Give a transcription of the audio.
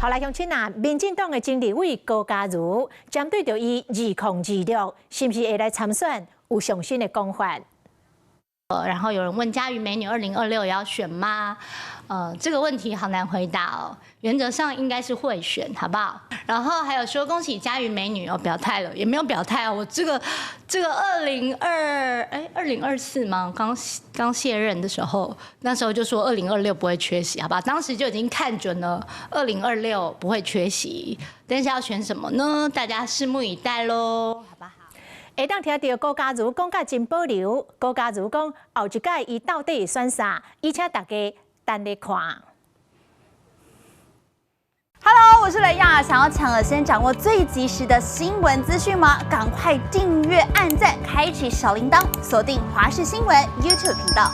好來，鄉親啊，民進黨的前立委高嘉瑜，針對著伊2026是毋是會來參選，有上新的講法。然後有人問嘉瑜美女2026也要選嗎？這個問題好難回答哦。原則上應該是會選，好不好？然後還有說恭喜嘉瑜美女哦，表態了，也沒有表態哦。我這個2024嗎？剛剛卸任的時候，那時候就說二零二六不會缺席，好不好？當時就已經看準了二零二六不會缺席，但是要選什麼呢？大家拭目以待嘍，好不好？會當聽著高嘉瑜講甲真保留，高嘉瑜講後一屆伊到底會選啥？伊請大家等咧看。 Hello，我是雷亞，想要搶先掌握最及時的新聞資訊嗎？趕快訂閱、按讚、開啟小鈴鐺，鎖定華視新聞 YouTube 頻道。